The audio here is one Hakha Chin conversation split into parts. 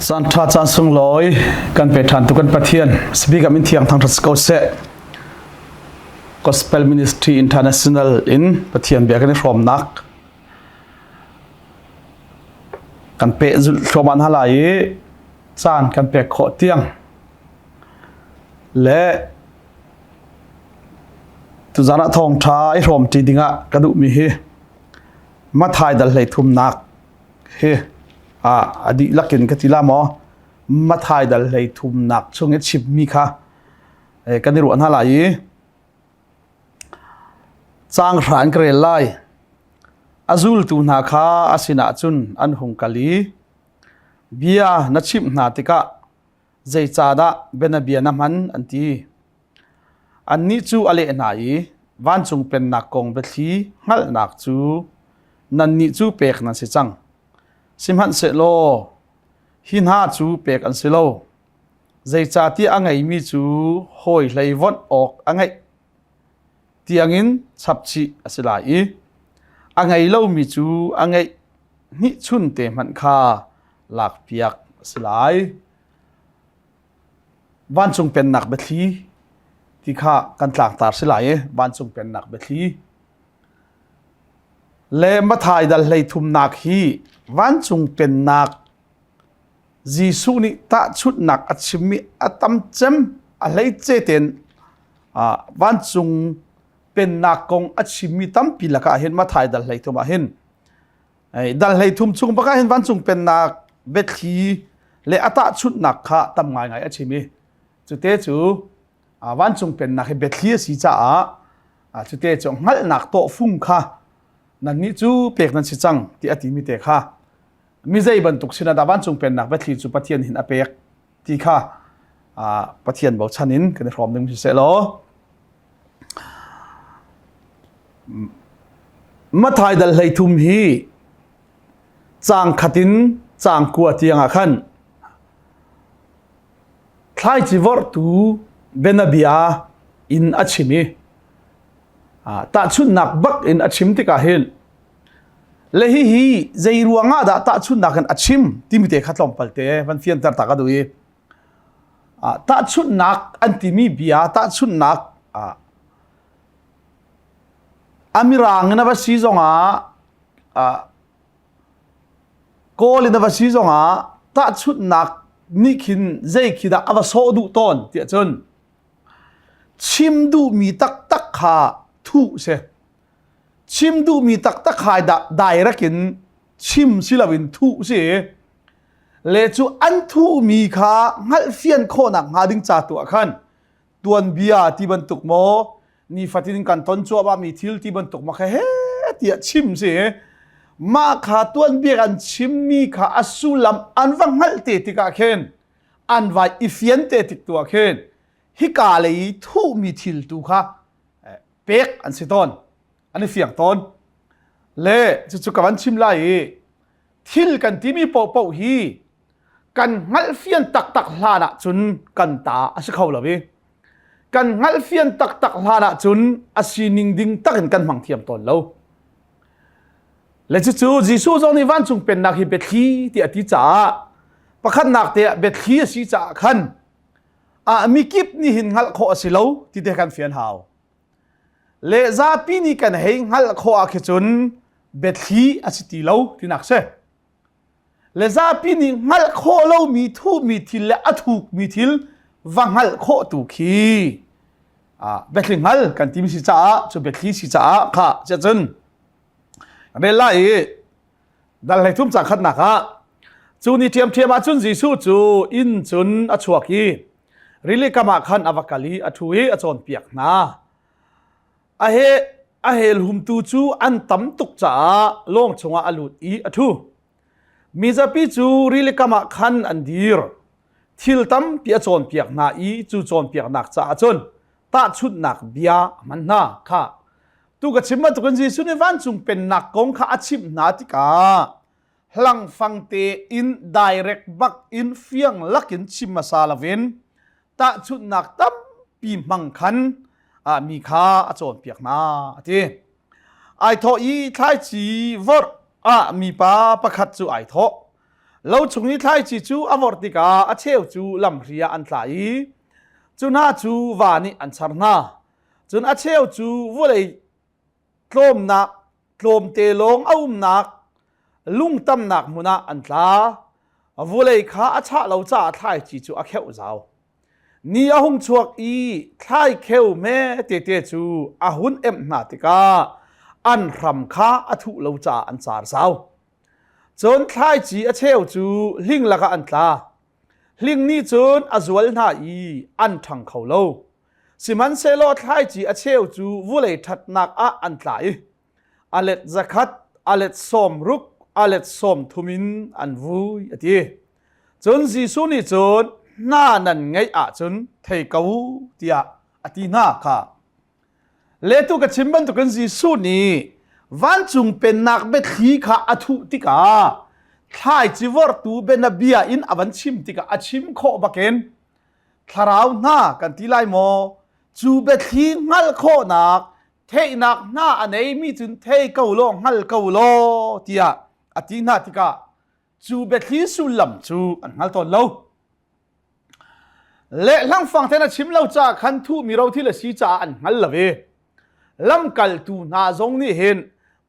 Caan ṭha caan sunglawi kan pe ṭhan tu kan Pathian speaker min thiang thangṭhat si ko seh. Gospel Ministry International in Pathian bia kan i hrawmnak kan peh zulh thluahmah hna lai i caan kan pek khawh tiang le tuzan ah thawngṭha i hrawmṭi dingah ka duhmi hi Mathai dal hlei thumnak hi a dihlak in ka ti la maw Mathai dal hlei thumnak chung i chimmi kha kan i ruah hna lai i caang hra in ka rel lai. A zultu hna kha a sinah cun an hung kal i bia na chimh hna tikah zeicahdah bianabia na hman an ti. Annih cu a leh hna i vancung pennak kong biathli hngalhnak cu nannih cu pek nan si cang. Sihmanhsehlaw hi hna cu pek an si lo. Zeicahtiah a ngeimi cu hawi hlei vonh awk a ngeih tiangin chapchih a si lai i a ngei lomi cu a ngeih hnihchun te hmanh kha lakpiak a si lai. Vancung pennak biathli ti kha kan tlangtar si lai i vancung pennak biathli le Mathai dal hlei thumnak hi vancung pennak Jesuh nih tahchunhnak a chimmi a tam cem a hleice tein vancung pennak kong a chimmi tampi lakah hin Mathai dal hlei thum ah hin dal hlei thum chung bak ah hin vancung pennak biathli le a tahchunhnak kha tam ngaingai a chim i cute cu vancung pennak hi biathli a si caah cute cu hngalhnak tawhfung kha nannih cu pek nan si cang ti a timi te kha mi zei bantuk sin ah dah vancung pennak biathli cu Pathian hin a pek ti kha Pathian bochan in kan i hrawm ding si law Mathai dal hlei thum hi caang khat in caang kua tiang ah khan thlaici vorhtu bianabia in a chim i tahchunhnak bak in a chim tikah hin Le hihi zei ruangah dah tahchunhnak in a chim timi te kha tlawmpal te van fianter ta ka duh i tahchunhnak an timi bia tahchunhnak a mirang in a va si zongah kawl in a va si zongah tahchunhnak nih khin zei khi dah a va sawh duh tawn tiah cun chim duhmi taktak kha thuh si. Chim duhmi taktak hai dah direct in chim si loin thuh si. Le cu an thuhmi kha hngalhfian khawhnak hnga ding ca tu ah khan tuanbia ti bantuk maw nifatin kan ton cuahmahmi thil ti bantuk ma kha he tiah chim si. Mah kha tuanbia kan chimmi kha a sullam an va hngalh te tikah khin an vai i fian te tik tu ah khin hika lei i thuhmi thil tu kha pek an si tawn an i fiang tawn le cucu ka van chim lai i thil kan timi paohpaoh hi kan hngalhfian taktak hlan ah cun kan ta a si kho lo i kan hngalhfian taktak hlan ah cun a sining ding tak in kan hmang thiam tawn lo le cucu Jesuh zong nih vancung pennak hi biathli ti a ti caah pakhatnak te ah biathli a si caah khan ah mikip nih hin hngalh khawh a si lo ti te kan fian hau le zapi nih kan hei hngalh khawh ah khi cun biathli a si ti lo tinak si le zapi nih hngalh khawh lomi thuhmi thil le a thukmi thil va hngalh khawh tu khi biathli hngal kan timi si caah cu biathli si caah kha cun rel lai i Dal hlei thum cang khatnak ah cu ni ṭhiamṭhiam ah cun Jesuh cu inn cun a chuak i rili kam ah khan a va kal i a ṭhu i a cawnpiak hna. A he a helhumtu cu an tam tuk caah lawng chungah a lut i a ṭhu. Mizapi cu rili kam ah khan an dir. Thil tampi a cawnpiak hna i cu cawnpiaknak caah cun tahchunhnak bia a hman hna kha tu ka chim bantukin Jesuh nih vancung pennak kong kha a chimh hna tikah hlangfang tein direct bak in fiang lakin chim hmasa loin tahchunhnak tampi hmang khan mi kha a cawnpiak hna a ti. Ai thawh i thlaici vorh ah mipa pakhat cu ai thawh. Lo chung i thlaici cu a vorh tikah a cheu cu lamhri ah an tla i cu hna cu va nih an char hna. Cun a cheu cu vawlei tlawmnak tlawmte lawng a umnak lungtamnak hmun ah an tla. Vawlei kha a chah lo caah thlaici cu a kheuh zau. Ni a hung chuak i thlaikheu hme tete cu a hun emh hna tikah an hram kha a thuh lo caah an car zau. Cun thlaici a cheu cu hling lakah an tla. Hling nih cun a zual hna i an ṭhang kho lo. Sihmanhsehlaw thlaici a cheu cu vulei ṭhatnak ah an tla i a let 100, a let 60, a let 30 in an vui, a ti. Cun Jesuh nih cun hna nan ngeih ahcun thei ko u tiah a ti hna kha. Letu ka chim bantukin Jesuh nih vancung pennak biathli kha a thuh tikah thlaici vorhtu bianabia in a van chim tikah a chim khawh bakin thlarau hna kan ti lai maw cu biathli hngalh khawhnak theihnak hna a neimi cun thei ko law hngal ko law tiah a ti hna tikah cu biathli sullam cu an hngal tawn lo. Lehlang ten a chim lo caah khan thuhmi rothil a si caah an hngal lo i lamkaltu hna zong nih hin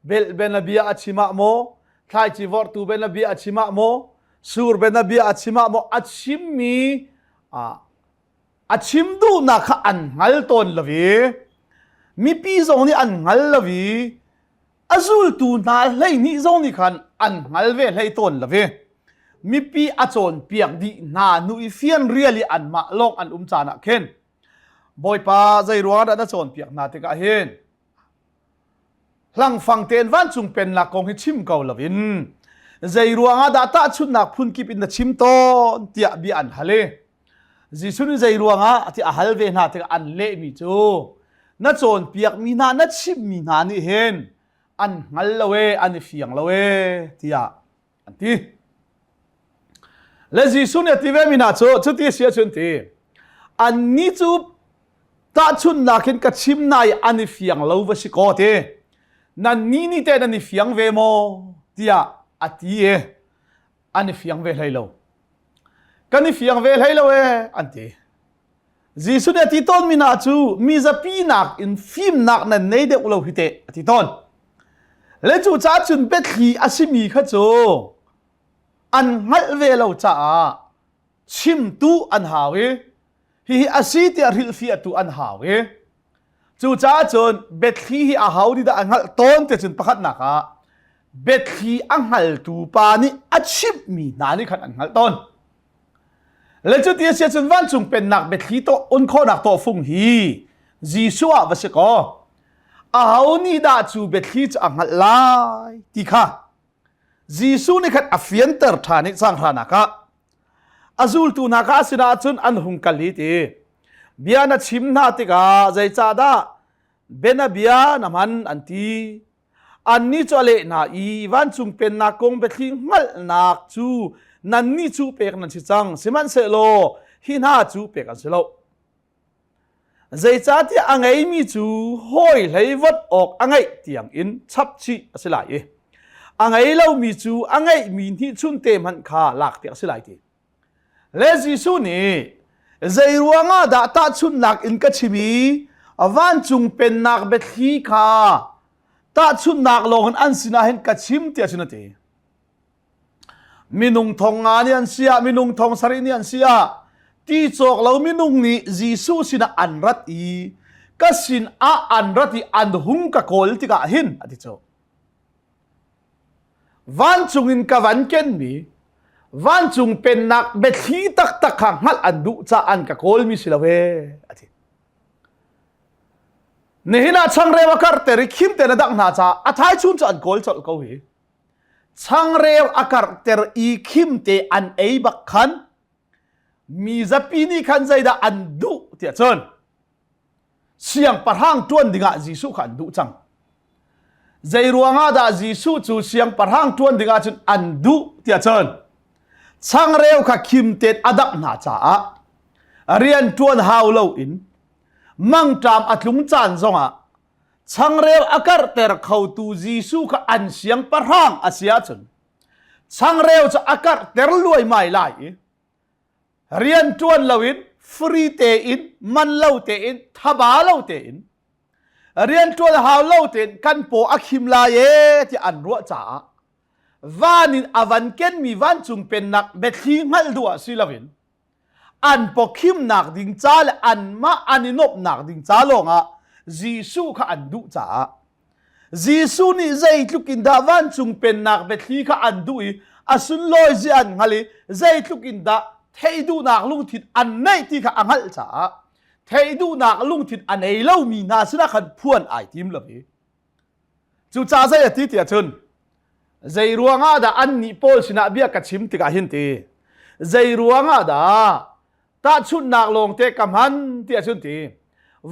belhben a bia a chim ah maw thlaici vorhtu ben a bia a chim ah maw sur ben a bia a chim ah maw a chimmi a chim duhnak kha an hngal tawn lo i mipi zong nih an hngal lo i a zultu hna 12 zong nih khan an hngal ve hlei tawn lo i mipi a cawnpiak dih hna hnu i fianrial i anmah lawng an um caan ah khin Bawipa zei ruangah dah na cawnpiak hna tikah hin hlangfang tein vancung pennak kong hi chim ko loin zei ruangah dah tahchunhnak phunkip in na chim tawn tiah bia an hal i Jesuh nih zei ruangah ti a hal ve hna tikah an lehmi cu na cawnpiakmi hna na chimhmi hna nih hin an hngal lo e an i fiang lo e tiah an ti. Le Jesuh nih a ti ve mi hna cu cuti a si ahcun ti annih cu tahchunhnak in ka chim na i an i fiang lo va si kaw ti nannih nih teh nan i fiang ve maw tiah a ti i an i fiang ve hlei lo kan i fiang ve hlei lo e an ti Jesuh nih a ti tawnmi hna cu mi zapi nak in fimnak nan nei deuh lo hi teh a ti tawn le cu caah cun biathli a simi kha cu an hngalh ve lo caah chimtu an hau i hihi a si tiah hrilhfiahtu an hau i cucaah cun biathli hi a hau nih dah a hngalh tawn te cun pakhatnak ah biathli a hngaltu pa nih a chimhmi hna nih khan an hngalh tawn le cuti a si ahcun vancung pennak biathli to un khawhnak tawhfung hi Jesuh ah va si kaw aho nih dah cu biathli cu a hngalh lai ti kha Jesuh nih khan a fianter ṭhan i caang hranak ah A zultu hna kha a sinah cun an hung kal i ti bia na chim hna tikah zeicahdah bianabia na hman an ti. Annih cu a leh hna i vancung pennak kong biathli hngalhnak cu nannih cu pek nan si cang, sihmanhsehlaw hi hna cu pek an si lo. Zeicahtiah a ngeimi cu hawi hlei vot awk a ngeih tiangin chap chih a si lai i a ngei lomi cu a ngeihmi hnihchunte hmanh kha lakpiak a si lai ti. Le Jesuh nih zei ruangah dah tahchunhnak in ka chim i vancung pennak biathli kha tahchunhnak lawngin an sinah hin ka chim tiah cun a ti. Minung thong nga nih an si ah, minung thong sarih nih an si ah, ti cawk lo minung nih Jesuh sinah an rat i ka sin ah an rat i an hung ka kawl tikah hin a ti cu. Vancung in ka van kenmi vancung pennak biathli taktak kha hngalh an duh caah an ka kawlmi si lo ee a ti. Nihin ah changreu a karhter i khim tein a dangh hna caah a thaichun cu an kawl colh ko hi. Changreu a karhter i khimte an ei bak khan mi zapi nih khan zeidah an duh tiah cun siangpahrang ṭuan dingah Jesuh kha an duh cang. Zei ruangah dah Jesuh cu siangpahrang ṭuan dingah cun an duh tiah cun changreu kha khim tein a dangh hna caah rian ṭuan hau loin mangṭam a tlung caan zongah Changreu a karhter khotu Jesuh kha an siangpahrang a si ahcun. Changreu cu a karhter luaimai lai i rian ṭuan loin free tein man lo tein thaba lo tein rian ṭuan hau lo tein kan paw a khim lai ee ti an ruah caah van in a van kenmi vancung pennak biathli hngalh duh ah si loin an pawkhimnak ding ca le anmah an i nuamhnak ding ca lawngah Jesuh kha an duh caah Jesuh nih zeitluk in dah vancung pennak biathli kha an duh i a sunlawi zia an hngal i zeitluk in dah theih duhnak lungthin an neih ti kha a hngalh caah theih duhnak lungthin a nei lomi hna sinah khan phuan ai tim lo i cucaah zei a ti tiah cun zei ruangah dah annih pawl sinah bia ka chim tikah hin ti zei ruangah dah tahchunhnak lawngte ka hman tiah cun ti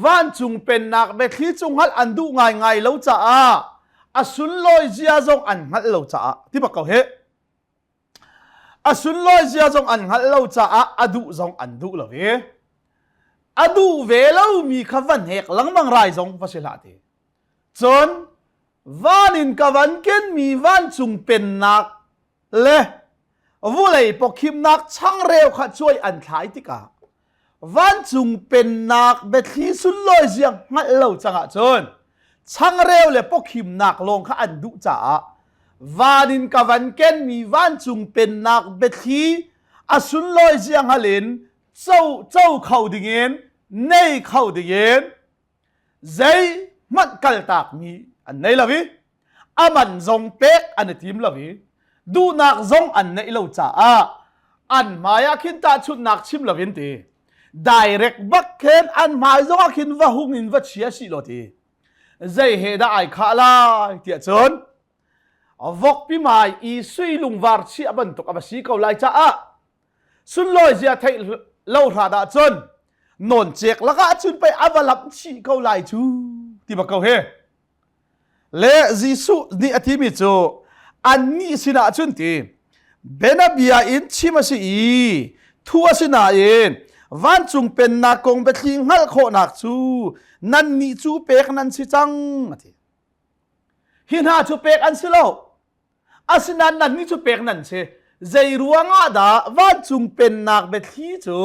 vancung pennak biathli cu hngalh an duh ngaingai lo caah a sunlawi zia zong an hngalh lo caah ti bak ko he a sunlawi zia zong an hngalh lo caah a duh zong an duh lo i a duh ve lomi kha van hek lengmang rai zong va si hlah ti cun van in ka van kenmi vancung pennak le vulei pawkhimnak changreu kha cuai an thlai tikah vancung pennak biathli sunlawi ziang hngalh lo cangah cun changreu le pawkhimnak lawng kha an duh caah van in ka van kenmi vancung pennak biathli a sunlawi zia hngal in co co kho dingin nei kho dingin zeihmanh kaltakmi an nei lo i a man zong pek an i tim lo i duhnak zong an neih lo caah an hmai ah khin tahchunhnak chim lo in ti direct bak khin an hmai zong ah khin va hung in va chia si lo ti zei he dah ai khah lai tiah cun vokpi mai i sui lungvar chiah bantuk a va si ko lai caah sunlawi zia theih lo hrat ah cun nawn cek lakah cun pei a va lamh chih ko lai cu ti bak ko he Le Jesuh nih a timi cu annih sinah cun ti bianabia in chim a si i thu a si nain vancung pennak kong biathli hngalh khawhnak cu nannih cu pek nan si cang a ti. Hi hna cu pek an si lo. Asinain nannih cu pek nan si. Zei ruangah dah vancung pennak biathli cu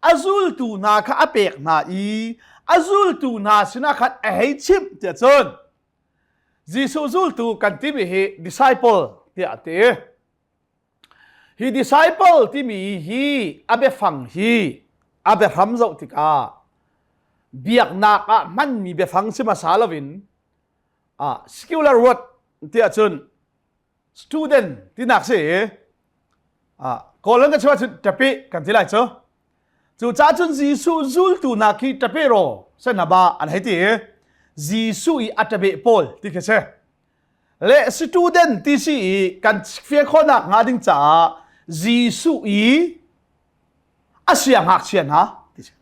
a zultu hna kha a pek hna i a zultu hna sinah khan a hei chimh tiah cun Jesuh zultu kan timi hi disciple tiah a ti. Hi disciple timi hi a biafang hi a biahram zoh tikah biaknak ah hmanmi biafang si hmasa loin ah secular word tiah cun student tinak si ah kawl kan chim ahcun tape kan ti lai cu cu ca cun Jesuh zultu hna khi tape ro sen haba an hei ti Jesuh i a tape pawl ti khi si le student ti si i kan fian khawhnak hnga ding caah Jesuh i a siangngakchia hna ti si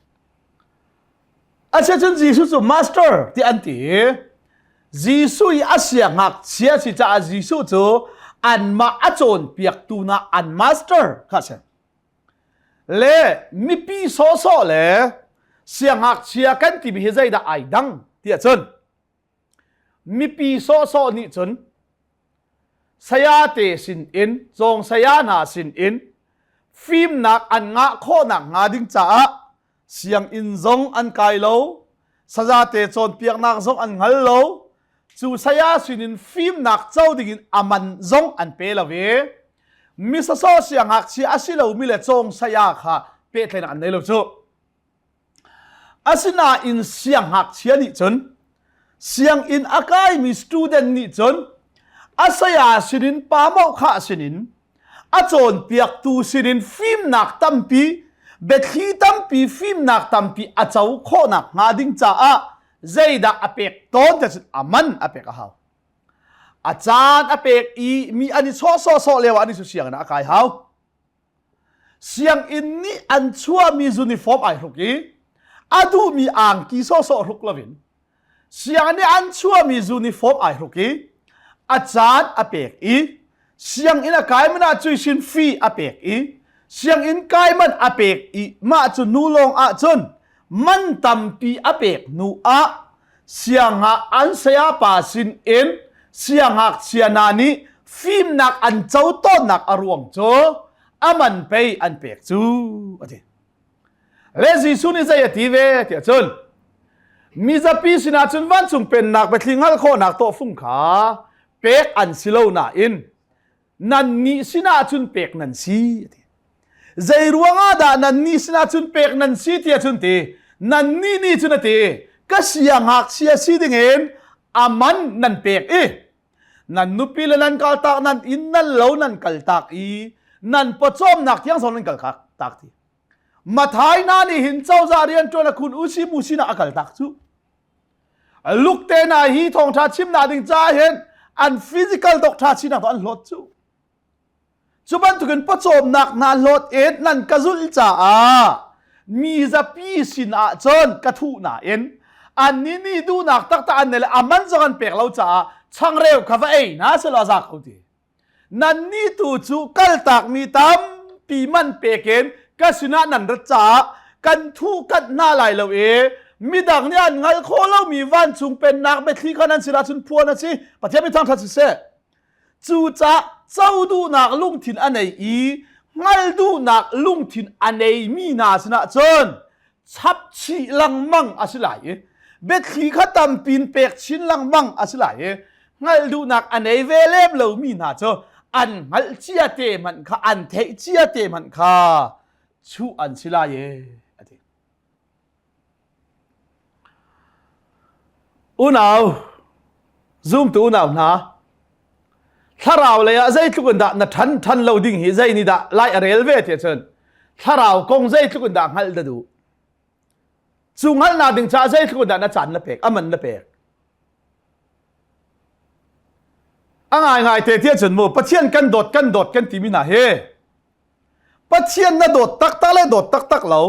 Asiahcun Jesuh cu master ti an ti. Jesuh i a siangngakchia si caah Jesuh cu anmah a cawnpiaktu na an master kha si. Le mipi sawhsawh le siangngakchia kan timi hi zeidah ai dang tiah cun mipi sawhsawh nih cun sayate sin in cawng saya hna sin in fimnak an ngah khawhnak hnga ding caah sianginn zong an kai lo sazate cawnpiaknak zong an hngal lo cu saya sinin fimnak co dingin a man zong an pe lo i misasaw siangngakchia a si lomi le cawng saya kha pehtlaihnak an nei lo cu asinain siangngakchia nih cun sianginn a kaimi student nih cun a saya sinin pa mawhkhah sinin a cawnpiaktu sinin fimnak tampi biathli tampi fimnak tampi a co khawhnak hnga ding caah zeidah a pek tawn te cun a man a pek a hau a caan a pek i mi an i sawh sawhsawh lio ah an i su sianginn ah a kai hau sianginn nih an chuahmi uniform ai hruk i a duhmi angki sawhsawh hruk loin Sianginn nih an chuahmi uniform ai hruk i a caan a pek i sianginn a kai man ah cuisin fee a pek i sianginn kai man a pek i mah cu nu lawng ahcun man tampi a pek hnu ah siangah an sayapa sin in siangngakchia hna nih Fimnak an co tawnnak a ruang cu a man pei an pek cu a ti. Le Jesuh nih zei a ti ve tiah cun mizapi sinah cun vancung pennak biathli hngalh khawhnak tawhfung kha pek an si lo nain nannih sinah cun pek nan si a ti. Zei ruangah dah nannih sinah cun pek nan si tiah cun ti nannih nih cun a ti ka siangngakchia si dingin a man nan pek i nan nupi le nan kaltak nan inn nan lo nan kaltak i nan pawcawmnak tiang zong nan kal tak ti Mathai na nih hin cozah rianṭuan a khun usi musi na a kaltak cu lukte na hi thawngṭha chimnak ding caah hin an physical doctor sinak an hlawt cu Cu bantukin pawcawmnak hna hlawt in nan ka zulh caah mi zapi sinah cun ka thuh nain annih nih duhnak taktak an nei le a man zong an pek lo caah changreu kha va ei hna selaw a za ko ti. Nannih tu cu kaltakmi tampi man pek in ka sinah nan rat caah kan thuh kanh hna lai lo i midang nih an hngalh khawh lomi vancung pennak biathli kha nan sinah cun phuan a si. Pathian mi thangṭhat siseh. Cucaah co duhnak lungthin a nei i hngal duhnak lungthin a neimi hna sinah cun chapchih lengmang a si lai i biathli kha tampin pek chin lengmang a si lai i hngalh duhnak a nei ve lem lomi hna cu an hngalh cia te hmanh kha an theih cia te hmanh kha chuh an si lai e a ti. Unau, zumtu unau hna, thlarau lei ah zeitluk in dah na ṭhan ṭhan lo ding hi zei nih dah lai a rel ve ti cun thlarau kong zeitluk in dah hngalh na duh. Cu hngalhnak ding caah zeitluk in dah na caan na pek, a man na pek. A ngaingai te tiah cun mu Pathian kan dawt kan dawt kan timi hna hi Pathian na dawt taktak le dawt taktak lo,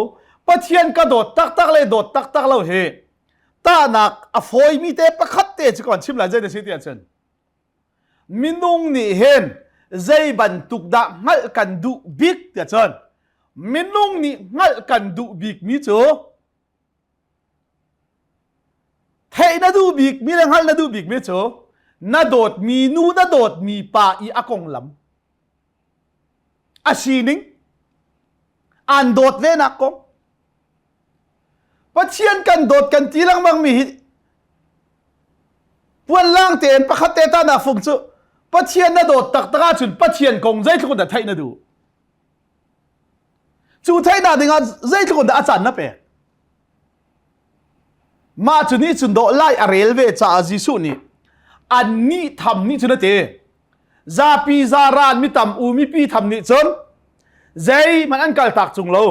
Pathian ka dawt taktak le dawt taktak lo hi tahnak a fawimi te pakhat te cu kan chim lai zei na si ti ahcun minung nih hin zei bantuk dah hngalh kan duh bik tiah cun minung nih hngalh kan duh bik mi cu theih na duh bik mi le hngalh na duh bik mi cu na dawtmi nu na dawtmi pa i a konglam A sining an dawt ve nak kong Pathian kan dawt kan ti lengmang mi hi puanlang tein pakhat te ta na fung cu Pathian na dawt taktak ahcun Pathian kong zeitluk in dah theih na duh cu theihnak dingah zeitluk in dah a caan na pek mah cu nih cun dawh lai a rel ve caah Jesuh nih annih tham nih cun a ti Zapi zaran mi tam u mipi tham nih cun zeihmanh an kaltak cung lo.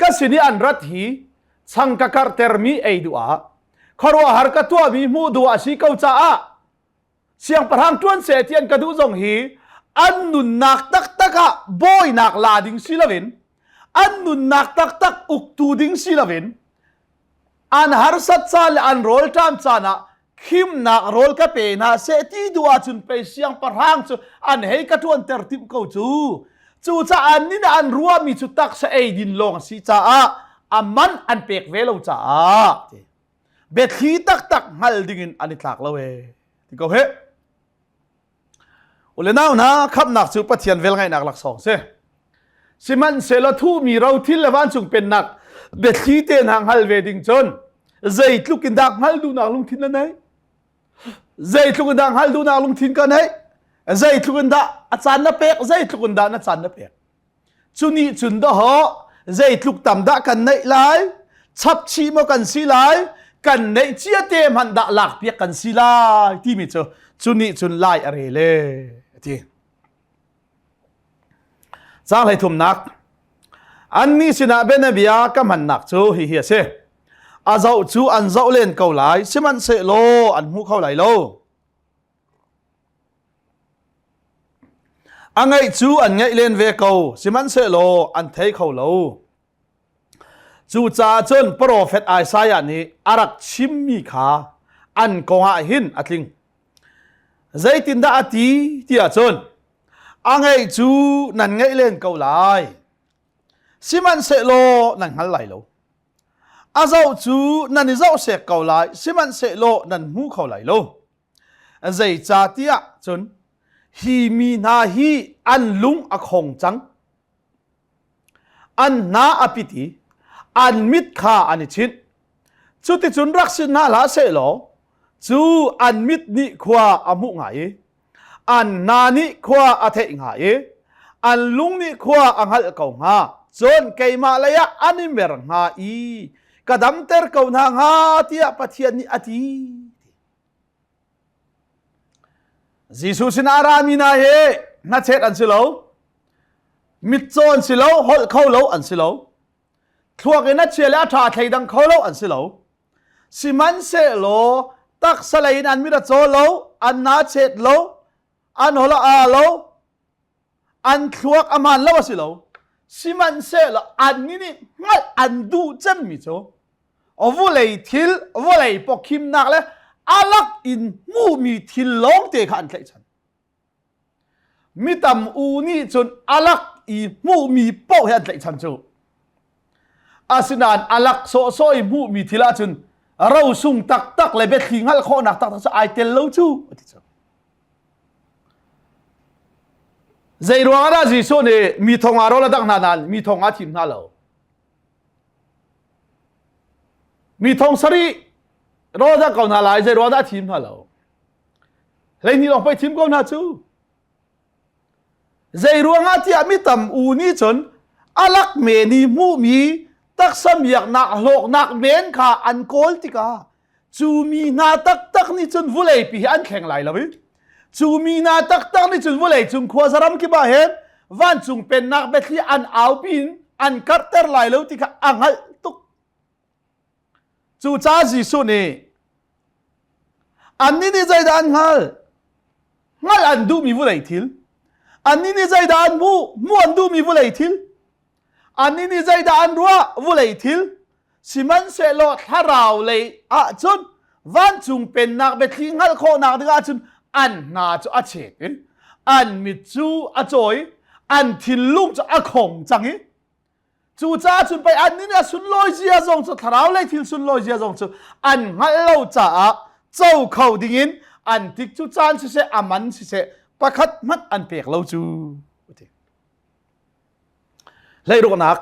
Ka sin i an rat hi chang ka karhtermi ei duh ah khuaruahhar ka tuahmi hmuh duh ah si ko caah siangpahrang ṭuan seh ti an ka duh zong hi an nunnak taktak ah bawinak la ding si loin an nunnak taktak uktu ding si loin an harsat caan le an rawlṭam caan ah khimnak rawl ka pe hna seh ti duh ahcun pei siangpahrang cu an hei ka ṭuanter timh ko cu. Cucaah nin an ruahmi cu taksa eidin lawng a si caah a man an pek ve lo caah biathli taktak hngal dingin an i tlak lo ee ti ko heh. Ule nau hna khamhnak cu Pathian velngeihnak laksawng si. Sihmanhsehlaw thuhmi rothil le vancung pennak biathli te hna hngal ve ding cun zeitluk in dah hngal duhnak lungthin na neih? Zeitluk in dah hngal duhnak lungthin ka neih? Zeitluk in dah a caan na pek? Zeitluk in dah na caan na pek? Cu nih cun dahawh zeitluk tam dah kan neih lai? Chapchih maw kan si lai? Kan neih cia te hmanh dah lakpiak kan si lai timi cu cu nih cun lai a rel e a ti. Caang hleithumnak Annih sinah bianabia ka hmannak cu hihi a si. A zoh cu an zoh len ko lai, sihmanhsehlaw an hmu kho lai lo. A ngaih cu an ngaih len ve ko, sihmanhsehlaw an thei kho lo. Cucaah cun profet Isaiah nih a rak chimmi kha an kong ah hin a tling. Zeitindah a ti ti ahcun, a ngaih cu nan ngaih len ko lai, sihmanhsehlaw nan hngal lai lo. A zoh cu nan i zoh sek ko lai, sihmanhsehlaw nan hmu kho lai lo. Zeicahtiah cun. Hi mi hna hi an lung a khong cang. An hna a pit i an mit kha an i chinh. Cuticun rak si hna hlah sehlaw cu an mit nih khua a hmuh hnga i an hna nih khua a theih hnga i an lung nih khua a hngalh ko hnga. Cun keimah lei ah an i mer hnga i ka damter ko hna hnga tiah Pathian nih a ti. Jesuh sinah a rami hna hi hnachet an si lo, mitcaw an si lo, holh kho lo an si lo, thluak in a chia le a ṭha thleidang kho lo an si lo. Sihmanhsehlaw taksa lei in an mit a caw lo, an nachet lo, an holh a aa lo, an thluak a hmaan lo a si lo. Sihmanhsehlaw annih nih hngalh an duh cemmi cu vulei thil, vawlei pawkhimnak le alak in hmuhmi thil lawngte kha an tlaihchan. Mi tam u nih cun alak i hmuhmi paoh hi an tlaihchan cu. Asinain alak sawhsawh i hmuhmi thil ahcun rosung taktak le biathli hngalh khawhnak taktak cu ai tel lo cu a ti cu. Zei ruang ah dah Jesuh nih mi thong ah rawl a dangh hna nain mi thong ah thim hna lo? Mi thong sarih rawl dangh ko hna lai, zei ruang dah a thim hna lo? 12 lawng pei thim ko hna cu. Zei ruangah tiah mi tam u nih cun alak men i hmuhmi taksa miaknak hlawknak men kha an kawl tikah cu mi hna taktak nih cun vulei pi hi an thleng lai lo i cu mi hna taktak nih cun vulei cung khua zaram kip ah hin vancung pennak biathli an aupi in an karhter lai lo ti kha a hngalh tuk. Cucaah Jesuh nih annih nih zeidah an hngalh? Hngalh an duhmi vulei thil. Annih nih zeidah an hmuh? Hmuh an duhmi vulei thil. Annih nih zeidah an ruah? Vulei thil. Sihmanhsehlaw thlarau lei ahcun vancung pennak biathli hngalh khawhnak ding ahcun an hna cu a chet i an mit cu a caw i an thinlung cu a khong cang i Cucaah cun pei annih nih a sunlawi zia zong cu thlarau lei thil sunlawi zia zong cu an hngalh lo caah co kho dingin an tik cu caan siseh a man siseh pakhat hmanh an pek lo cu ti. Hleiruknak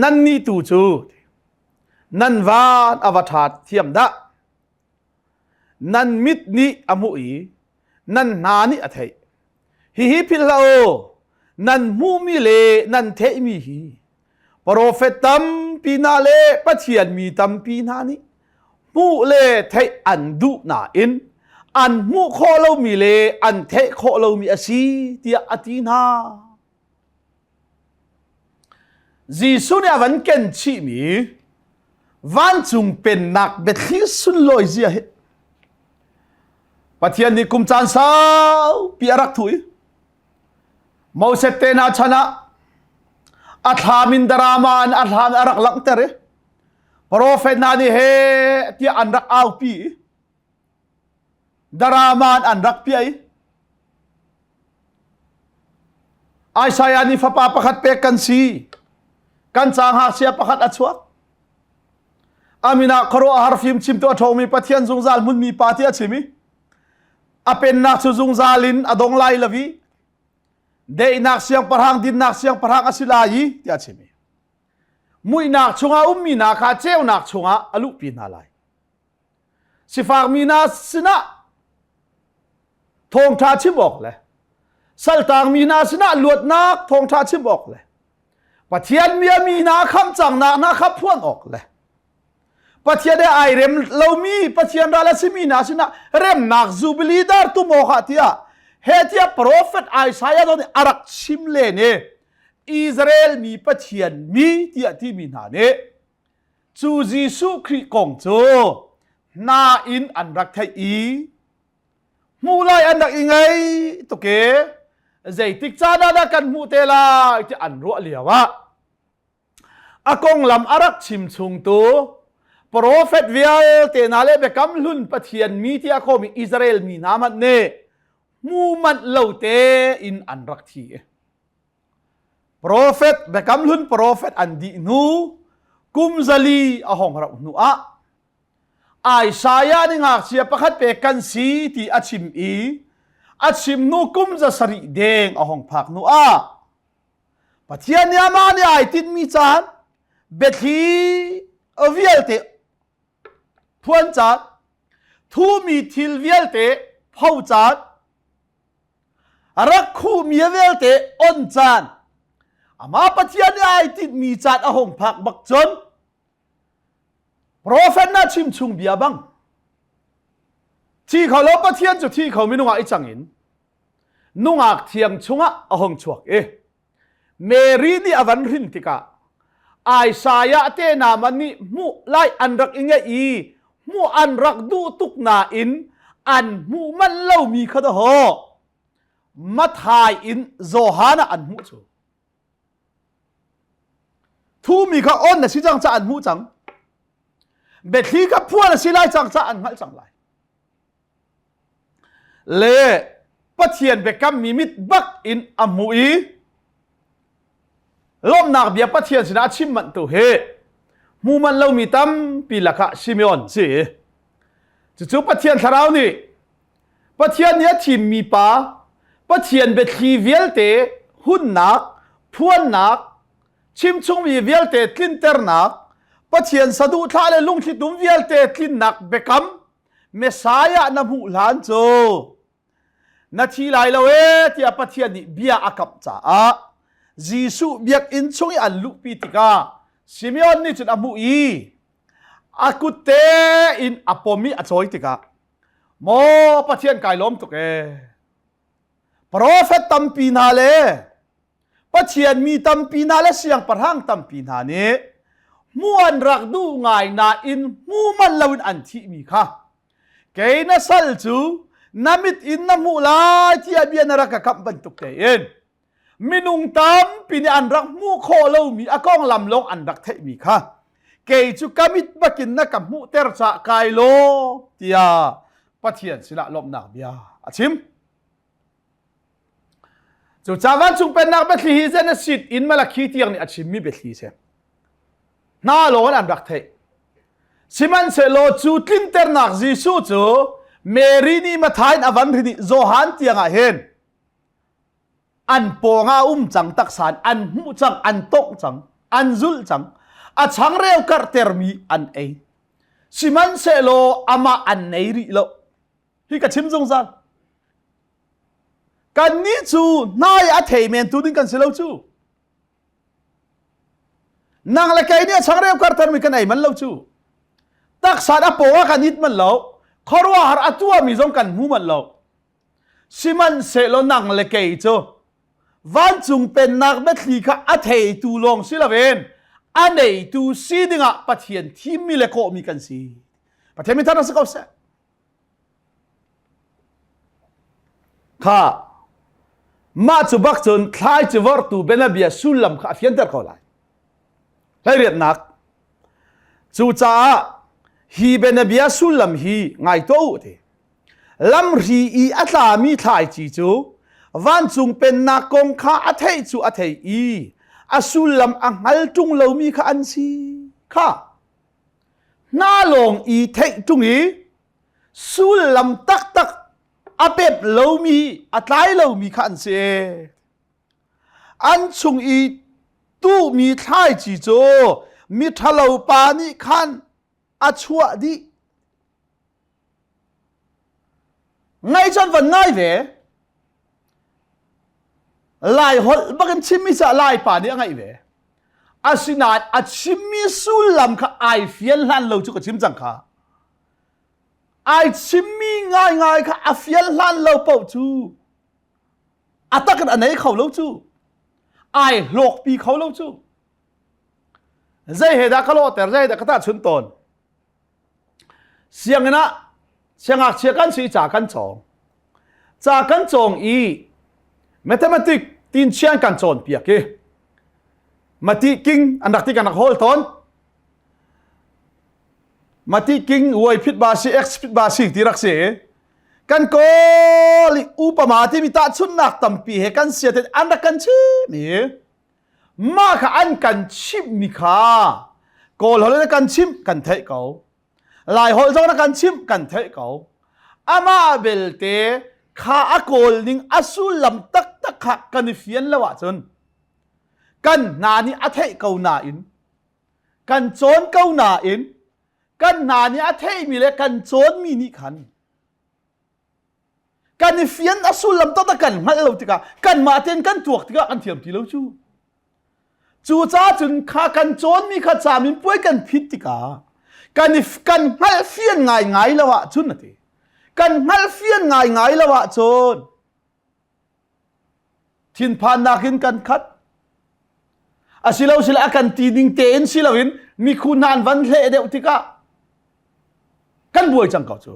nannih tu cu nan van a va ṭha thiam dah Nan mit nih a hmuh i nan hna nih a theih. Hihi philh hlah u, nan hmuhmi le nan theihmi hi profet tampi hna le Pathian mi tampi hna nih hmuh le theih an duh nain an hmuh khawh lomi le an theih khawh lomi a si tiah a ti hna. Jesuh nih a van ken chihmi vancung pennak biathli sunlawi zia hi Pathian nih kum caan saupi a rak thuh i Moses te hna chan ah a thlam in darama in a thlam a rak langhter i profet hna nih he tiah an rak aupi i Daraman an rak piah i Isaiah nih fapa pakhat pek kan si. Kan ca ngakchia pakhat a chuak. Amin ah khuaruahhar fim chimtu a ṭhawngmi Pathian zungzal hmunmi pa ti a chim i a pennak cu zungzal in a dong lai lo i daihnak siangpahrang dinnak siangpahrang a si lai i tiah a chim i muihnak chungah ummi hna kha ceunak chungah a luhpi hna lai. Sifakmi hna sinah thawngṭha chim awk le saltangmi hna sinah luatnak thawngṭha chim awk le Pathian mi a mi hna khamh cangnak hna kha phuan awk le Pathian he ai rem lomi Pathian ral a simi hna sinah remnak jubilee dar tum awk ah tiah he tiah prophet Isaiah nih a rak chim len i Israel mi Pathian mi tiah timi hna nih Cu Jesuh Khrih kong cu hna in an rak theih i hmuh lai an rak i ngei tuk i zeitik caan ah dah kan hmuh te lai ti an ruah lio ah a konglam a rak chim chungtu profet vialte hna le biakam hlun Pathian mi tiah khawmi Israel mi hna hmanh nih hmu manh lo tein an rak thi. Profet Biakam Hlun profet an dih hnu kum 400 a hong rauh hnu ah Isaiah nih ngakchia pakhat pek kan si ti a chim i A chim hnu kum 700 deng a hong phak hnu ah Pathian nih amah nih ai tinhmi caan biathli vialte phuan caan thumi thil vialte pho caan rak khuhmi vialte on caan amah Pathian nih ai tinhmi caan a hung phak bak cun Profet na chim chung bia bang thi kho lo Pathian cu thi kho minung ah i cang in nungak thiang chungah a hung chuak i Mary nih a van hrin tikah Isaiah te naman nih hmuh lai an rak i ngeih i hmuh an rak duh tuk nain an hmuh manh lomi kha dahawh Mathai in Johan ah an hmuh cu. Thumi kha on na si cang ca an hmuh cang. Biathli kha phuan a si lai cang ca an hngalh cang lai. Le Pathian biakammi mit bak in a hmuh i lawmhnak bia Pathian sinah a chim manh tu hi hmu manh lomi tampi lakah Simeon si. Cucu Pathian thlarau nih Pathian nih a thimmi pa Pathian biathli vialte hunnak, phuannak, chimchungmi vialte tlinternak, Pathian saduhthah le lungthlitum vialte tlinnak biakam Messiah na hmuh hlan cu na thi lai lo ee tiah Pathian nih bia a kamh caah Jesuh biakinn chung i an luhpi tikah Simeon nih cun a hmuh i a kut tein a pom i a cawi tikah Maw Pathian kai lawm tuk ee. Profet tampi hna le Pathian mi tampi hna le siangpahrang tampi hna nih hmu an rak duh ngai nain hmu manh loin an thihmi kha kei na sal cu na mit in na hmuh lai tiah bia na rak ka kamh bantuk tein minung tampi nih an rak hmuh khawh lomi a konglam lawng an rak theihmi kha kei cu ka mit bakin na ka hmuhter cah kai law tiah Pathian sinah lawmhnak bia a chim. Cu ca vancung pennak biathli hi Genesis in Malakhi tiang nih a chimmi biathli si. Hna lawng an rak theih. Sihmanhsehlaw cu tlinternak Jesuh cu Mary nih Matthai in a van hrin i Johan tiang ah hin an pawng ah um cang taksa an hmuh cang an tongh cang an zulh cang a changreu karhtermi an ei sihmanhsehlaw amah an nei rih lo hi ka chim zungzal kannih cu hnai a thei men tu ding kan si lo cu nang le kei nih a changreu karhtermi kan ei man lo cu taksa a paw ah kan it man lo khuaruahhar a tuahmi zong kan hmu man lo Sihmanhsehlaw nang le kei cu vancung pennak biathli kha a theitu lawng si loin a neitu si dingah Pathian thimmi le kawhmi kan si. Pathian min thar si ko seh. Kha mah cu bak cun thlaici vortu bianabia sullam kha a fianter ko lai. Hleiriatnak Cucaah hi bianabia sullam hi ngai tuah u ti. Lamhri i a tlami thlaici cu vancung pennak kong kha a theih cu a thei i a sullam a hngal ṭung lomi kha an si kha. Hna lawng i theih ṭung i sullam taktak a pemh lomi a tlai lomi kha an si. An chung i tuhmi thlaici cu miṭhalo pa nih khan a chuah dih. Ngaih cun van ngai ve. Lai holh bakin chimmi ca Lai pa nih a ngaih ve. Asinain a chimmi sullam kha ai fian hlan lo cu ka chim cang kha. Ai chimmi ngaingai kha a fian hlan lo paoh cu a tak in a nei kho lo cu. Ai hlawkpi kho lo cu. Zei he dah ka lawhter, zei he dah ka tahchunh tawn. Sianginn ah siangngakchia kan si i ca kan cawng. Ca kan cawng i mathematics tinchian kan cawnpiak i mati king an rak ti kan rak hawl tawn. Mati king y phit ba si x phit ba si ti rak si. Kan kawl i upama timi tahchunhnak tampi he kan sia te an rak kan chim i Mah kha an kan chimhmi kha Kawl holh in kan chimh kan theih ko. Lai holh zong na kan chimh kan theih ko. Amah belte Kha a kawl ning a sullam taktak kha kan i fian lo ahcun kan hna nih a theih ko nain kan cawn ko nain kan hna nih a theihmi le kan cawnmi nih khan kan i fian a sullam taktak kan hngalh lo tikah kanmah tein kan tuak tikah kan thiam ti lo cu. Cucaah cun kha kan cawnmi kha caminpuai kan phit tikah kan i kan hngalhfian ngaingai lo ahcun a ti. Kan hngalhfian ngaingai lo ahcun thinphannak in kan khat. Asilo sile a kan ti ning tein si loin mikhu hna an van hleh deuh tikah kan buai cang ko cu.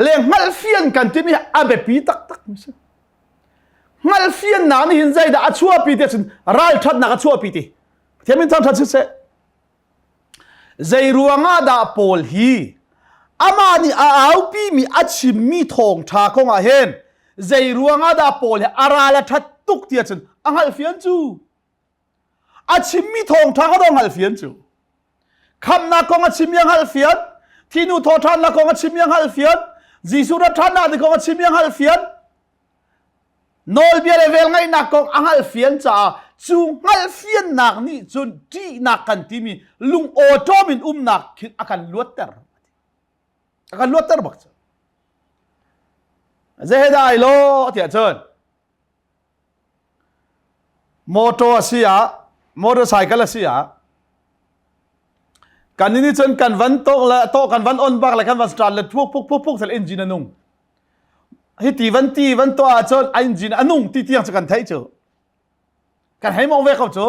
Le hngalhfian kan timi a biapi taktak mi si. Hngalhfiannak nih hin zeidah a chuahpi ti ahcun ralṭhatnak a chuahpi ti. Pathian min thangṭhat siseh. Zei ruangah dah Paul hi amah nih a aupimi a chimmi thawngṭha kong ah hin zei ruangah dah Paul hi a ral a ṭhat tuk ti ahcun a hngalhfian cu. A chimmi thawngṭha kha dong hngalhfian cu. Khamhnak kong a chimmi a hngalhfian, thinu thawhṭhannak kong a chimmi a hngalhfian, Jesuh rat ṭhannak ding kong a chimmi a hngalhfian, nawlbia le velngeihnak kong a hngalhfian caah cu hngalhfiannak nih cun ṭihnak kan timi lung awṭawm in umnak khin a kan luatter. A kan luatter bak cu. Zehe lo tiah cun Motor a si ah, motorcycle a si ah, kan nih cun kan van tawk le tawh kan van on bak le kan van start le phuk phuk phuk phuk engine a nung. Hi ti van ti van tuah ahcun a engine a nung ti tiang cu kan theih cu. Kan hei mong ve ko cu.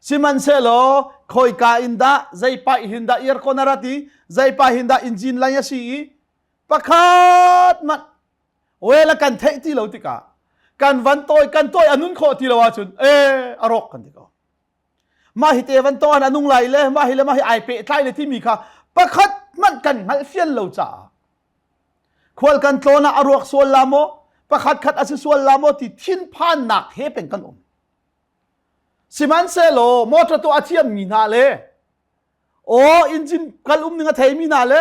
Sihmanhsehlaw khoika in dah zei paih hin dah aircon a rat i zei paih hin dah engine lai a si i pakhat manh Well a kan theih ti lo tikah kan van tawi kan tawi a nun khawh ti lo ahcun ee a rawk kan ti ko. Mah hi te van tawn a nung lai le mah hi le mah hi ai pehtlai le timi kha pakhat hmanh kan hngalh fian lo caah khual kan tlawn ah a ruak sual la maw pakhat khat a si sual la maw ti thinphannak he peng kan um. Sihmanhsehlaw motor tu a thiammi hna le aw engine kal um ning a theimi hna le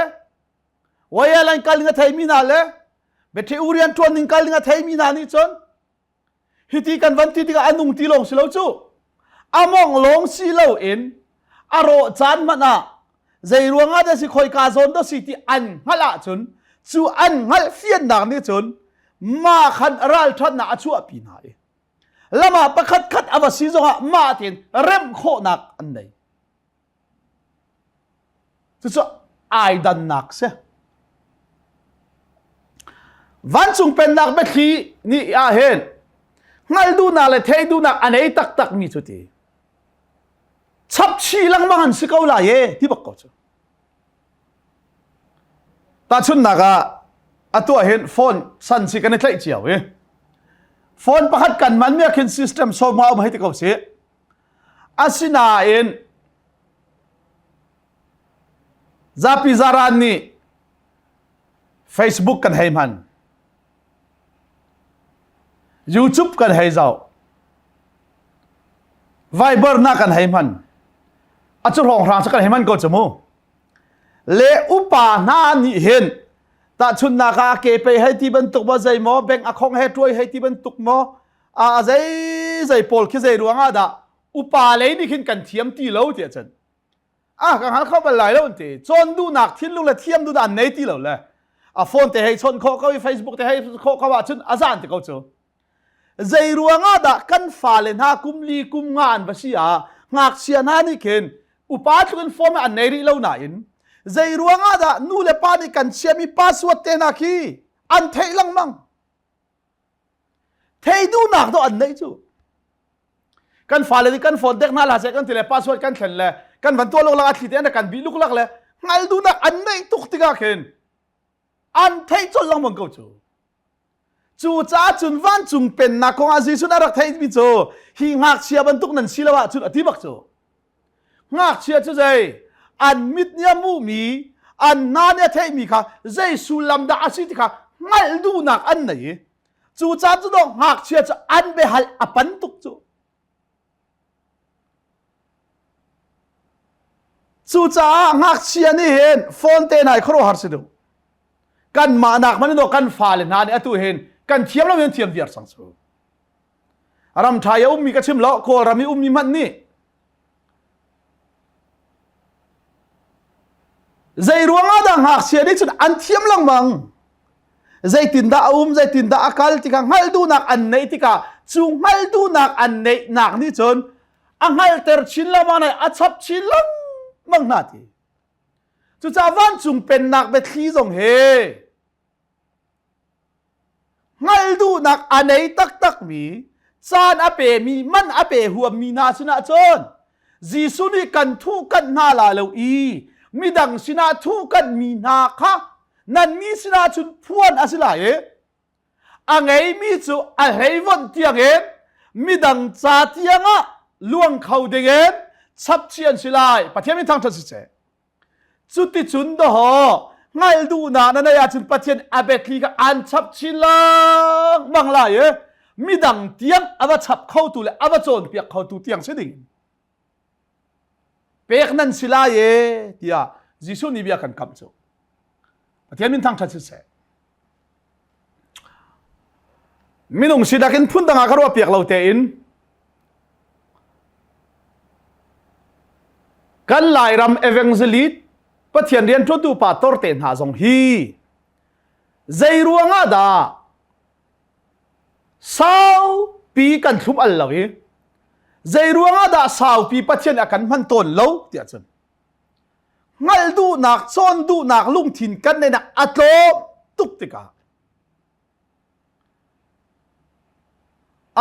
wire line kal ning a theimi hna le battery u rian ṭuan ning kal ning a theimi hna nih cun hiti kan van ti tikah a nung ti lawng si lo cu a mong lawng si lo in a rawh caan hmanh ah zei ruangah dah si khoika zawn dah si ti an hngalh ahcun cu an hngalh fiannak nih cun mah khan ralṭhatnak a chuahpi hna i lam ah pakhat khat a va si zongah mah tein remh khawhnak an nei Cucu ai dannak si. Vancung pennak biathli nih ah hin hngalh duhnak le theih duhnak a nei taktak mi cu ti chapchih lengmang an si ko lai e ti bak ko cu. Tahchunhnak ah atu ah hin phone san si kan i tlaih cio i phone pakhat kan man mi ah khin system sawm um hei ti ko si. Asinain zapi zaran nih Facebook kan hei hman. YouTube kan hei zoh. Viber na kan hei hman. A cu hrawnghrang cu kan hei hman ko cu mu. Le upa hna nih hin tahchunhnak ah ke pei hei ti bantuk maw zei maw bank a khong he tuai hei ti bantuk maw a zei zei pawl khi zei ruang ah dah upa lei nih khin kan thiam ti lo tiah cun a ka hngal kho bal lai lo ti cawn duhnak thinlung le thiam duhnak an nei ti lo le a phone te hei chawnh khawh ko i Facebook te hei khawh ko ahcun a zan ti ko cu zei ruang ah dah kan fale hna kum li kum nga an va si ah ngakchia hna nih khin upa tluk in phone an nei rih lo nain zei ruang ah dah nu le pa nih kan chiami password te hna khi an theih lengmang Thei duhnak dawh an neih cu. Kan fale nih kan phone dek hna hlah seh kan ti le password kan thlen le kan van tuah luklak a thli te an kan bih luklak le hngal duhnak an neih tuk tikah khin an theih colh lengmang ko cu. Cu caah cun vancung pennak kong ah Jesuh a rak theihmi cu hi ngakchia bantuk nan si lo ahcun a ti bak cu. Ngakchia cu zei an mit nih a hmuhmi an hna nih a theihmi kha zei sullam dah a si ti kha hngalh duhnak an nei i cu caan cu dawh ngakchia cu an biahal a pan tuk cu. Cucaah ngakchia nih hin phone te hna hi khuaruahhar si duh. Kan mah nak man in kan fale hna nih atu hin kan thiam lo in thiam viar sang su. Ram ṭha i a ummi ka chim lo, Kawlram i ummi hmanh nih zei ruangah dah ngakchia nih cun an thiam lengmang. Zeitindah a um, zeitindah a kal tikah hngalh duhnak an neih tikah cu hngalh duhnak an neihnak nih cun a hngalhter chin lengmang a chap chin lengmang hna ti. Cucaah vancung pennak biathli zong hi hngalh duhnak a nei taktakmi caan a pemi man a pe huammi hna sinah cun Jesuh nih kan thuhkanh hna la lo i midang sinah thuhkanhmi hna kha nannih sinah cun phuan a si lai i a ngeimi cu a hleivonh tiangin midang ca tiangah luang kho dingin chapchih an si lai. Pathian min thangṭhat si seh. Cuticun dawhaw hngalh duhnak na neih ahcun Pathian a biathli kha aan chap chin lengmang lai i midang tiang a va chap khotu le a va cawnpiak khotu tiang si ding pek nan si lai e tiah Jesuh nih bia kan kamh cu. Pathian min thangṭhat siseh. Minung sinak in phundang ah ka ruah piak lo tein kan Lairam evangelist Pathian rianṭuantu pastor te hna zong hi zei ruangah dah saupi kan thlum al lo i zei ruangah dah saupi Pathian a kan hman tawn lo tiah cun hngalh duhnak cawn duhnak lungthin kan neihnak a tlawm tuk tikah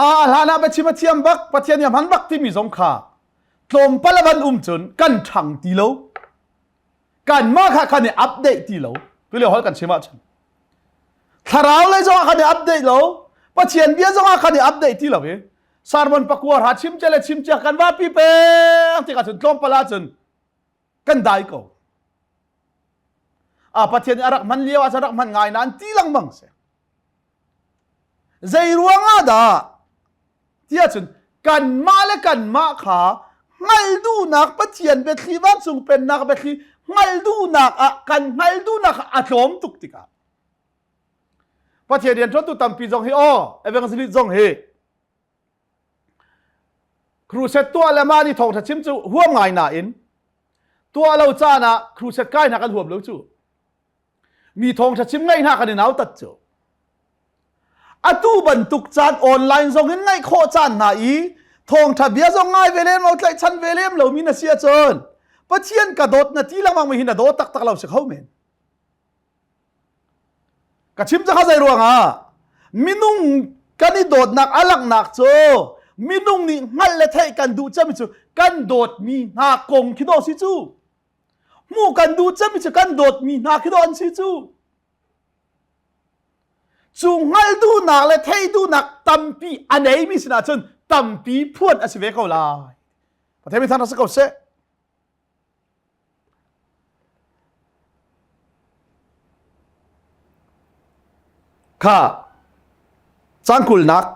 a hlan ah biachim a thiam bak Pathian nih a hman bak timi zong kha tlawmpal a van um cun kan ṭhang ti lo kanmah kha kan i update ti lo tulio hol kan chim ahcun thlarau lei zong ah kan i update lo Pathian bia zong ah kan i update ti lo i sermon pakua ra chim che le chim chia kan va pi peng tikah cun tlawmpal ahcun kan dai ko a Pathian nih a rak hman lio ah cun rak hman ngai nain ti lengmang si zei ruangah dah tiah cun kanmah le kanmah kha hngalh duhnak Pathian biathli vancung pennak biathli hngalh duhnak ah kan hngalh duhnak a tlawm tuk tikah Pathian rianṭuantu tampi zong hi aw evangelist zong hi Crusade tuah le mah nih thawngṭha chim cu huam ngai nain tuah lo caan ah crusade kai hna kan huam lo cu. Mi thawngṭha chim ngaih hna kan i nautat cu. Atu bantuk caan online zong in ngaih khawh caan hna i thawngṭha bia zong ngai ve lem lo tlaihchan ve lem lomi na si ahcun Pathian ka dawt na ti lengmang mi hi na dawt taktak lo si kho men. Ka chim cakha zei ruangah minung kan i dawtnak a langhnak cu minung nih hngalh le theih kan duh cemmi cu kan dawtmi hna kong khi dawh si cu. Hmuh kan duh cemmi cu kan dawtmi hna khi dawh an si cu. Cu hngalh duhnak le theih duhnak tampi a neimi sinah cun tampi phuan a si ve ko lai. Pathian mi thang rak si ko seh. Kha caan kulnak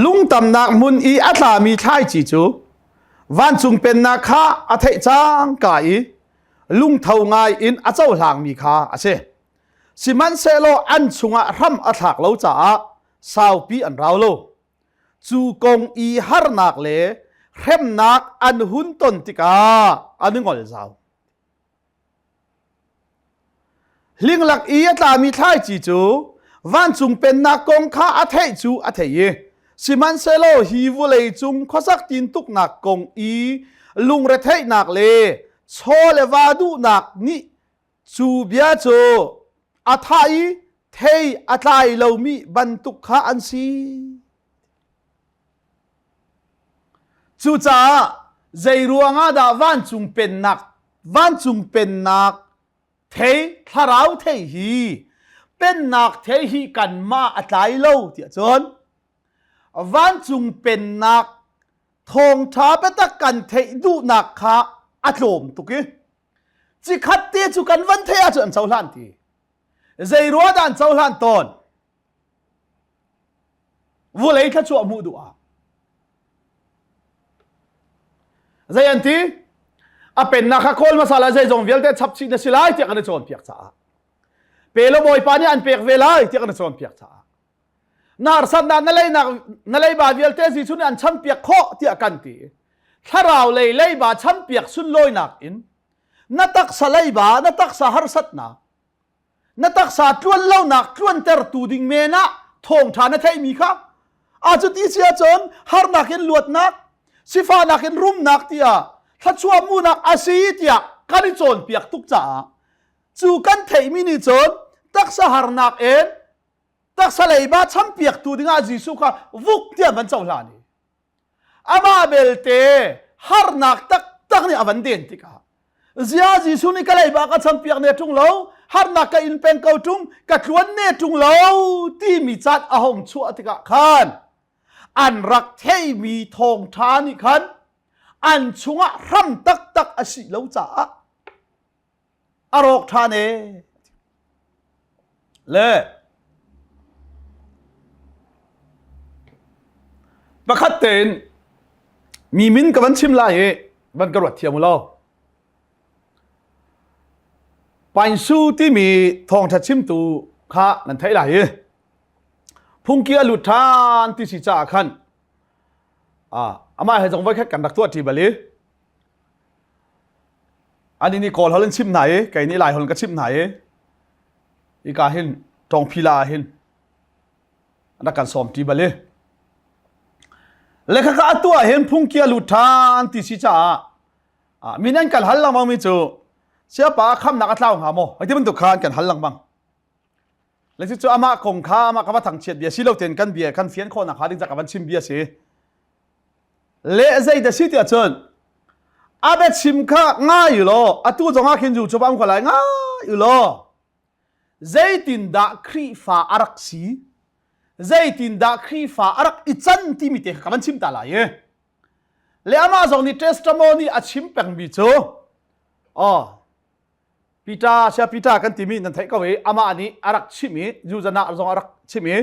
lungtamnak hmun i a tlami thlaici cu vancung pennak kha a theih cangka i lungtho ngai in a cohlangmi kha a si. Sihmanhsehlaw an chungah hram a thlak lo caah saupi an rau lo. Cu kong i harnak le hremnak an hun ton tikah an i ngol zau. Hlinglak i a tlami thlaici cu vancung pennak kong kha a theih cu a thei i sihmanhsehlaw hi vawlei cung khuasak tintuknak kong i lungretheihnak le chaw le va duhnak nih Cu bia cu a thah i thei a tlai lomi bantuk kha an si. Cucaah zei ruangah dah vancung pennak vancung pennak thei thlarau thei hi pennak thei hi kanmah a tlai lo tiah cun vancung pennak thawngṭha biatak kan theih duhnak kha a tlawm tuk i Cikhat te cu kan van theih ahcun an cohlan ti. Zei rua dah an cohlan tawn? Vulei thluachuah hmuh duh ah. Zei an ti? A pennak kha kawl hmasa la zeizong vialte chapchih na si lai tiah kan i cawnpiak caah. Pe lo Bawipa nih an pek ve lai tiah kan i cawnpiak caah. Na harsatnak na leinak na leiba vialte Jesuh nih an champiak khawh tiah kan ti. Thlarau lei leiba champiak sunlawinak in na taksa leiba na taksa harsatnak na taksa tluan lonak tluantertu ding men ah thawngṭha na theihmi kha a cu ti si ahcun harnak in luatnak sifahnak in rumnak tiah thluachuah hmuhnak a si tiah kan i cawnpiak tuk caah cu kan theihmi nih cun taksa harnak in taksa leiba champiaktu dingah Jesuh kha vuk tiah van cohlan i Amah belte harnak taktak nih a van den tikah zia Jesuh nih ka leiba ka champiak ne ṭung lo harnak ka in peng ko ṭung ka tluan ne ṭung lo timi caan a hong chuah tikah khan an rak theimi thawngṭha nih khan an chungah hram taktak a si lo caah a rawk ṭhan e le pakhat tein mi min ka van chim lai i van ka ruat thiam u law Painsu timi thawngṭha chimtu kha nan theih lai i phungki a lut ṭhan ti si caah khan amah he zong voikhat kan rak tuah ṭi bal i Ani nih Kawl holh in chimh hna i kei nih Lai holh in ka chimh hna i hika hin Tawngphila ah hin rak kan sawm ṭi bal i le khakha atu ah hin phungki a lut ṭhan ti si caah min an kan hal lengmang mi cu siapa khamnak a tlau hnga maw hei ti bantuk kha an kan hal lengmang le cu amah kong kha amah ka va thangchiat bia si lo tein kan bia kan fian khawhnak hnga ding ca ka van chim bia si Le zei dah si tiah cun a biachim kha ngai u law atu zongah khin zu cu am ko lai ngai u law zeitindah Khrihfa a rak si zeitindah Khrihfa a rak i can timi te kha ka van chim ta lai i le amah zong nih testimony a chim pengmi cu oh Peter sia Peter kan timi nan theih ko i amah nih a rak chim i Zuzana zong a rak chim i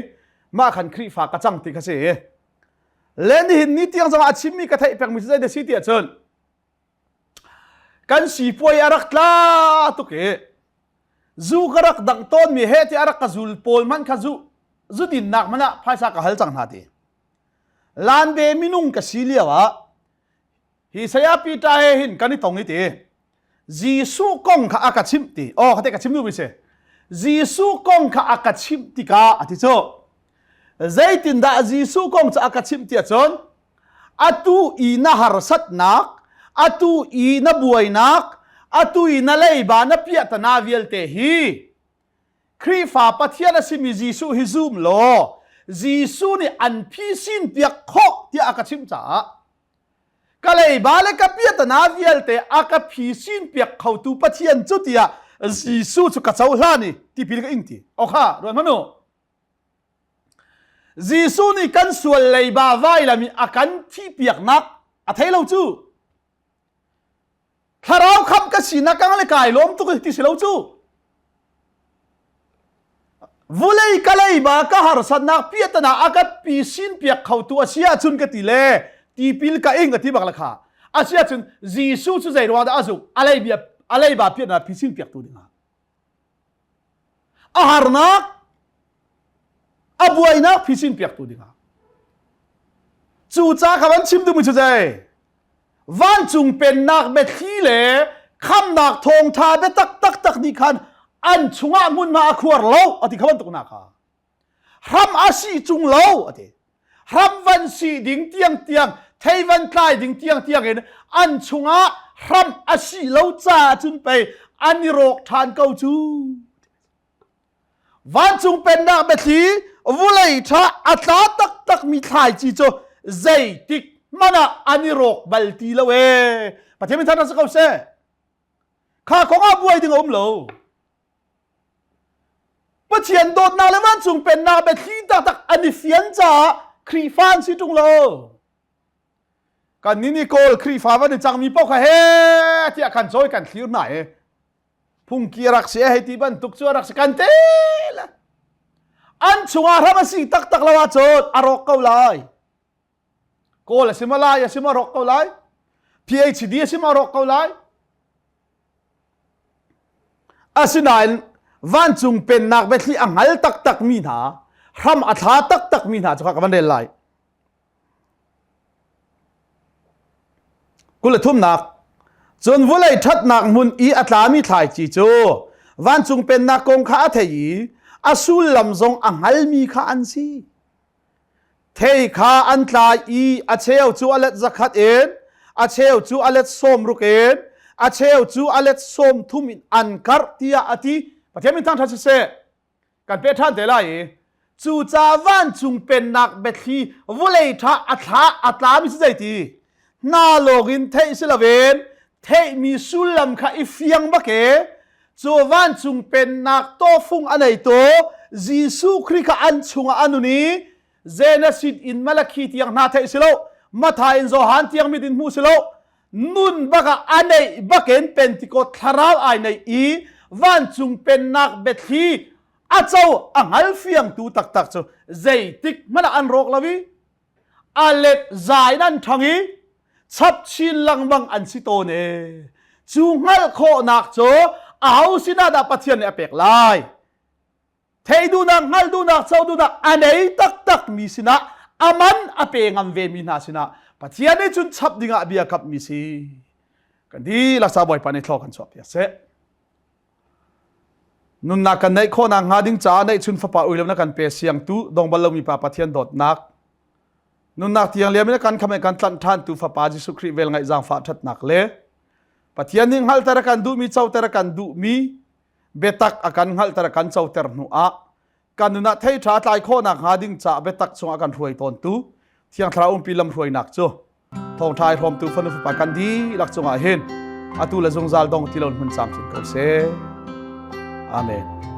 mah khan Khrihfa ka cang ti kha si le nihin ni tiang zong a chimmi ka theih pengmi cu zei dah si ti ahcun kan sipuai a rak tla tuk i zu ka rak dangh tawnmi he ti a rak ka zul pawl hmanh kha zu zu dinnak hmanh ah phaisa ka hal cang hna ti lanbe minung ka si lio ah hi saya Peter he hin kan i tong i ti Jesuh kong kha a ka chimh ti oh kha te ka chim duhmi si Jesuh kong kha a ka chimh tikah a ti cu zeitindah Jesuh kong cu a ka chimh ti ahcun atu i na harsatnak atu i na buainak atu i na leiba na piahtana vialte hi Khrihfa Pathian a simi Jesuh hi zum law Jesuh nih an phisin piak khawh tiah a ka chimh caah ka leiba le ka piatana vialte a ka phisin piak khotu Pathian cu tiah Jesuh cu ka cohlan i tipil ka ing ti okha ruat hmanh u Jesuh nih kan sual leiba vailam i a kan thihpiaknak a thei lo cu Thlarau khamh ka sinak kang le kai lawm tuk ti si lo cu. Vulei ka leiba ka harsatnak piatana a ka pi sin piak khotu a si ahcun ka ti le tipil ka ing a ti bak la kha. A si ahcun Jesuh cu zei ruang dah a zumh? A leibia a leiba piatana pi sin piak tu dingah. A harnak a buainak phisin piaktu dingah cu ca kha van chim duhmi cu zei vancung pennak biathli le khamnak thawngtha biatak taktak nih khan an chungah hmunhma a khuar lo a ti kha bantuk na kha hram a si cung lo a ti hram van si ding tiang tiang thei van tlai ding tiang tiang in an chungah hram a si lo caah cun pei an i rawk ṭhan ko cu Vancung pennak biathli vulei ṭha a tla taktakmi thlaici cu zeitik hmanh ah an i rawk bal ti lo ee. Pathian min thangṭhat si ko seh. Kha kong ah buai ding a um lo. Pathian dawtnak le vancung pennak biathli taktak an i fian caah Khrihfa an si ṭung lo. Kan nih Kawl Khrihfa van i cangmi paoh kha he tiah kan cawi kan thlir hna i phungki rak si hei ti bantuk cu rak si kan te le an chungah hram a si taktak lo ahcun a rawk ko lai kawl a si ma lai a si ma rawk ko lai PhD a si ma rawk ko lai. Asinain vancung pennak biathli a hngal taktak mi hna, hram a thla taktak mi hna cu ka van rel lai. 23nak Cun vulei ṭhatnak hmun i a tlami thlaici cu vancung pennak kong kha a thei i a sullam zong a hngalmi kha an si. Thei kha an tlai i a cheu cu a let 100 in, a cheu cu a let 60 in, a cheu cu a let 30 in an karh tiah a ti. Pathian min thangṭhat siseh. Kan peh ṭhan te lai i cuca vancung pennak biathli vawlei ṭha a thla a tlami si zeiti hna lawng in theih si loin theihmi sullam kha i fiang bak e cu vancung pennak tawfung a neitu Jesuh Khrih kha an chungah a nun i Genesis in Malakhi tiang hna theih si lo Matthai in Johan tiang mit in hmuh si lo nun bakah a neih bakin Pentecost thlarau ai neih i vancung pennak biathli a co a hngal fiangtu taktak cu zeitik hmanh ah an rawk lo i a let zai in an ṭhang i chap chin lengmang an si tawn e cu hngalh khawhnak cu aho sinah dah Pathian nih a pek lai Thei duhnak, hngalh duhnak, co duhnak a nei taktak mi sinah a man a pe ngam ve mi hna sinah Pathian nih cun chap dingah bia kap mi si. Kan dihlak sa Bawipa nih thlaw kan chuah piak seh. Nunnak kan neih khawhnak hnga ding caah neihchun fapa ui lo na kan pe siangtu dong bal lomi pa Pathian dawtnak nunnak tiang liam in kan kham kan tlanh ṭhan tu fapa Jesuh Khrih vel ngaih zaangfah ṭhatnak le Pathian nih hngalhter a kan duhmi coter a kan duhmi biatak a kan hngalhter a kan coter hnu ah kan nun ah thei ṭha tlai khawhnak hnga ding caah biatak chungah kan hruai tawntu Thiang Thlarau umpi lamhruainak cu thawngṭha i hrawmtu fanu fapa kan dihlak cungah hin atu le zungzal dong ti lo hmun camcin ko seh. Amen.